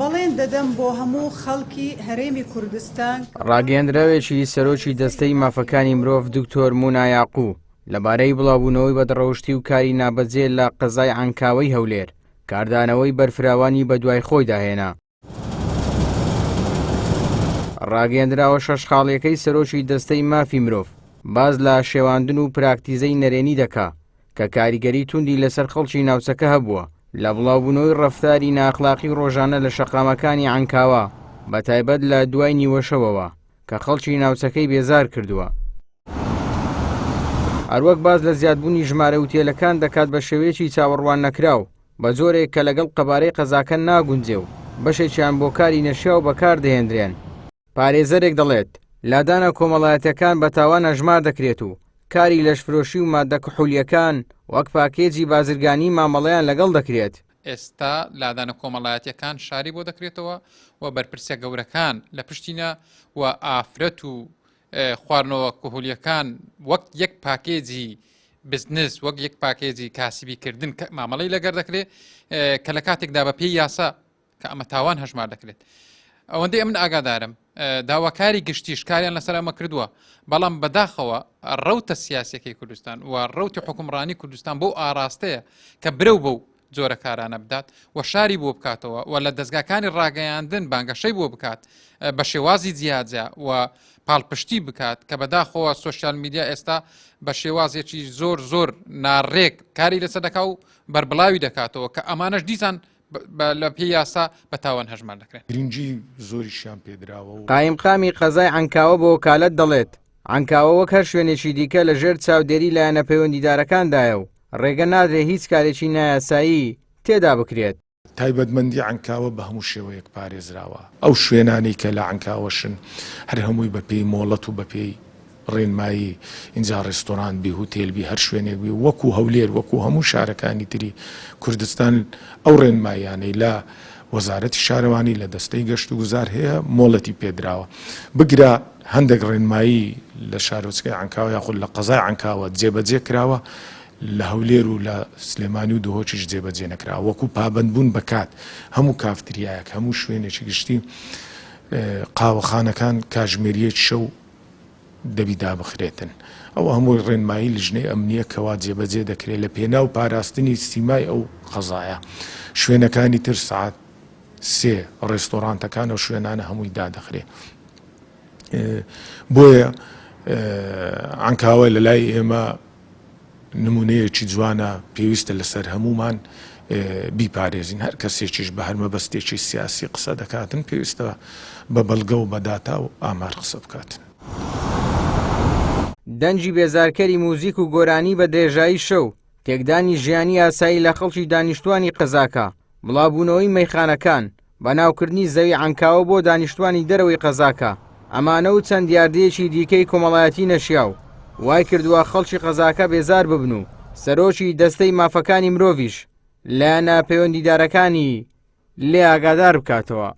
بەڵێن دەدەم بۆ هەموو خەڵکی هەرێمی کوردستان. ڕاگەیەندراوێکی سەرۆکی دەستەی مافەکانی مرۆڤ دکتۆر مونا یاقو لەبارەی بڵاوبوونەوەی بەدڕەوشتی و کاری نابەجێ لە قەزای عەنکاوەی هەولێر کاردانەوەی بەرفراوانی بەدوای خۆیدا هێنا. ڕاگەیەندراوە شەش خاڵیەکەی سەرۆکی دەستەی مافی مرۆڤ باس لە شێواندن و پراکتیزەی نەرێنی دەکا کە کاریگەری توندی لەسەر خەڵکی ناوچەکە هەبووە لە بڵاوبوونەوەی ڕەفتاری نائەخلاقی ڕۆژانە لە شەقامەکانی عەنکاوە بەتایبەت لە دوای نیوەشەوەوە کە خەڵکی ناوچەکەی بێزار کردووە. هەروەک باس لە زیادبوونی ژمارە وتێلەکان دەکات بە شێوەیەکی چاوەڕوان نەکراو بە جۆرێک کە لەگەڵ قەبارەی قەزاکە ناگونجێ و بەشێکیان بۆ کاری نەشیاو بەکاردەهێندرێن. پارێزەرێک دەڵێت، لادانە کۆمەڵایەتیەکان بە تاوان هەژمار دەکرێت و کاری لەشفرۆشی و ماددە کحولییەکان وەک پاکێجی بازرگانی مامەڵەیان لەگەڵ دەکرێت. ئێستا لادانە کۆمەڵایەتیەکان شاری بۆ دەکرێتەوە و بەرپرسە گەورەکان لە پشتینە و ئافرەت و خواردنەوە کهولیەکان وەک یەک پاکێجی بزنس وەک یەک پاکێجی کاسبی کردن کە مامەڵەی لەگەر دەکرێت کە لە کاتێکدا بە پێی یاسا کە ئەمە تاوان هەژمار دەکرێت ئەوەندەی ئەمن ئاگادارم داواکاری گشتیش کاریان لەسەر ئەمە کردووە بەڵام بەداخەوە ڕەوتە سیاسەکەی کوردستان و ڕەوتی حکومڕانی کوردستان بۆ ئاراستەیە کە برەو بەو جۆرە کارانە بدات و شاری بۆ بکاتەوە و لە دەستگاکانی ڕاگەیاندن بانگەشەی بۆ بکات بە شێوازی جیاجیا و پاڵپشتی بکات کە بەداخەوە سوسیال میدیا ئێستا بە شێوازێکی زۆر زۆر ناڕێک کاری لەسەر دەکا و بەربڵاوی دەکاتەوە کە ئەمانەش دیسان لە پێی یاسا بە تاوان هەژمار دەکرێن. گرنگی زۆریشیان پێدراوە و. قایمقامی قەزای عەنکاوە بە وەکالەت دەڵێت، عەنکاوە وەک هەر شوێنێکی دیکە لە ژێر چاودێری لایەنە پەیوەندیدارەکاندایە و ڕێگە نادرێ هیچ کارێکی نایاسایی تێدا بکرێت. تایبەتمەندی عەنکاوە بە هەموو شێوەیەک پارێزراوە. ئەو شوێنانەی کە لە عەنکاوەشن هەر هەمووی بە پێی مۆڵەت و بە پێی ڕێنمایی، ئینجا ڕێستۆرانت بی، هوتێل بی، هەر شوێنێک بی، وەکوو هەولێر، وەکوو هەموو شارەکانی تری کوردستان ئەو ڕێنماییانەی لە وەزارەتی شارەوانی، لە دەستەی گەشتوگوزار هەیە، مۆڵەتی پێ دراوە. بگرە هەندێک ڕێنمایی لە شارۆچکەی عەنکاوە یاخود لە قەزای عەنکاوە جێبەجێ کراوە، لە هەولێر و لە سلێمانی و دهۆکیش جێبەجێ نەکراوە، وەکوو پابەندبوون بە کات، هەموو کافتریایەک، هەموو شوێنێکی گشتی، قاوەخانەکان کاژمێرییەکی شەو دەبی دابخرێتن. ئەوە هەمووی ڕێنمایی لیژنەی ئەمنییە کەوا جێبەجێ دەکرێت لە پێناو پاراستنی سیمای ئەو قەزایە. شوێنەکانی تر سەعات سێ ڕێستۆرانتەکان ئەو شوێنانە هەمووی دادەخرێ. بۆیە عەنکاوە لە لای ئێمە نمونەیەکی جوانە پێویستە لەسەر هەموومان بیپارێزین هەر کەسێکیش بە هەر مەبەستێکی سیاسی قسە دەکاتن پێویستە بە بەڵگە و بە داتا و ئامار قسە بکاتن. دەنگی بێزارکەری موزیک و گۆرانی بە درێژایی شەو، تێکدانی ژیانی ئاسایی لە خەڵکی دانیشتوانی قەزاکە، بڵاوبوونەوەی مەیخانەکان، بەناوکردنی زەوی عەنکاوە بۆ دانیشتوانی دەرەوەی قەزاکە، ئەمانە و چەند دیاردەیەکی دیکەی کۆمەڵایەتی نەشیاو، وایکردووە خەڵکی قەزاکە بێزار ببن و سەرۆکی دەستەی مافەکانی مرۆڤیش لایەنە پەیوەندیدارەکانی لێ ئاگادار بکاتەوە.